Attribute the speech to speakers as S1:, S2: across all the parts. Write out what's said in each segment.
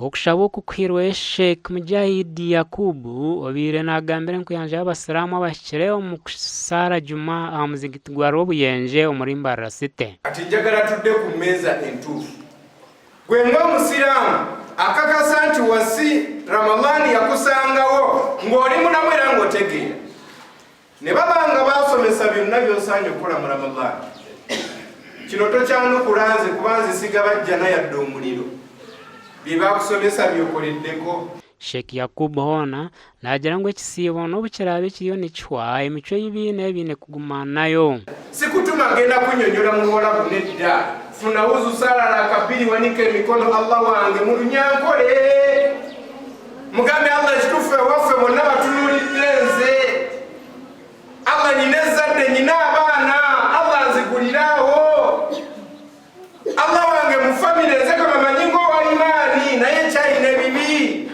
S1: Okushaba oku kuhairweyo Sheikh Mujahid Yakub obaire nagambira enkuyanja y'abasiraamu abahikire omu kusaara Juma aha muzigiti gwa Rwobuyenje omuri Mbarara City.
S2: Kati njagala tudde ku mmeeza entuufu. Gwe ng'Omusiraamu akakasa nti wasi Ramadhan yakusangawo ng'oli mulamu era ng'otegeera, ne baba nga baasomesa byonna by'osaanye okukola mu Ramadhan, kino tokyanukula nze kuba nze sigaba jjana yadde omuliro. Bye baakusomesa by'okoleddeko.
S1: Sheikh Yakub hoona naagira ngu ekisiibo n'obu kiraabe kiriyo nikihwa, emicwe ei baine baine kuguma nayo.
S2: Sikutuma genda kunyonyola mu luwalabu nedda funa wuzu saala raaka bbiri wanika emikono Allah wange mu lunyankole mugambe Allah ekituufu ewaffe bonna batunulidde nze Allah nyina ezzadde nyina abaana Allah nziguliraawo Allah wange mu family nze kabamanyi ng'owa imaani naye nkyalina ebibi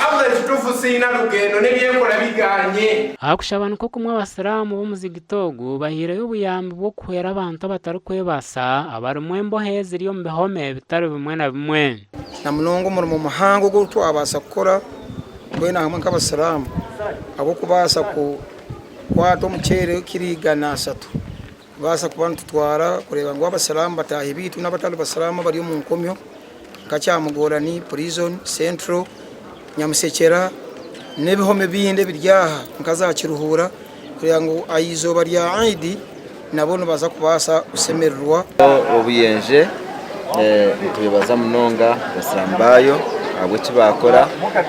S2: Allah ekituufu sirina lugendo ne byenkola biganye.
S1: Aha kushaba nikwo kumwe abasiraamu b'omuzigiti ogu bahaireyo obuyambi bw'okuhwera abantu abatarikwebaasa abarimu embohe eziri omu bihome bitari bimwe na bimwe.
S3: Na munonga omurimo muhango ogu twabaasa kukora twena hamwe nk'abasiraamu ahabw'okubaasa kukwata omuceeri kiro 300 Kubaasa kuba nitutwara kureeba ngu abasiraamu bataahi baitu n'abatari basiraamu abari omu nkomyo nka Kyamugorani Prison, Central, Nyamusekyera n'ebihome ebindi ebiri aha nka za Kiruhura kureeba ngu aha izooba rya Eid nabo nibaza kubaasa kushemererwa.
S4: Obuyenje nitubebaza munonga abasiraamu baayo ahabw'eki baakora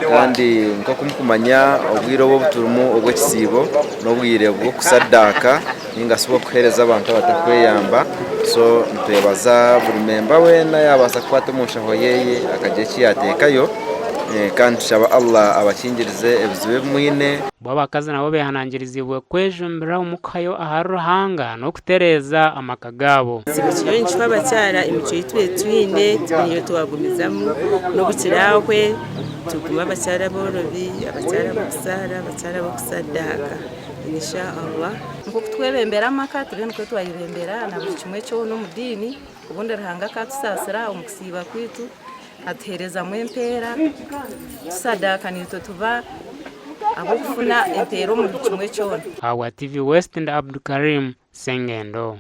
S4: kandi nk'oku murikumanya obwire obu obuturimu obw'ekisiibo n'obwire bw'okusadaaka ninga shi obw'okuheereza abantu abatarikweyamba so nitwebaza buri memba weena yaabaasa kukwata omu nshaho ye akagira eki yaateekayo kandi nitushaba Allah abakingirize ebizibu ebi mwine.
S1: Bo abakazi nabo behanangiriziibwe kwejumbira omu kuhayo ahari Ruhanga n'okutereeza amaka gaabo.
S5: Nyowe nikikuru abakyara emicwe ei tube twine niyo twagumizamu n'obu kiraahwe tugume abakyara aboorobi, abakyara ab'okusaara, abakyara ab'okusadaaka Insha Allah.
S6: Nk'oku twebembera amaka tube nikwo twayebembera na buri kimwe kyona omu diini obundi Ruhanga akatusaasira omu kusiiba kwaitu atuheerezamu empeera tusadaaka naitwe tuba ab'okufuna empeera omu buri kimwe kyona.
S1: Ahabwa TV West ndi Abdukarim Sengendo.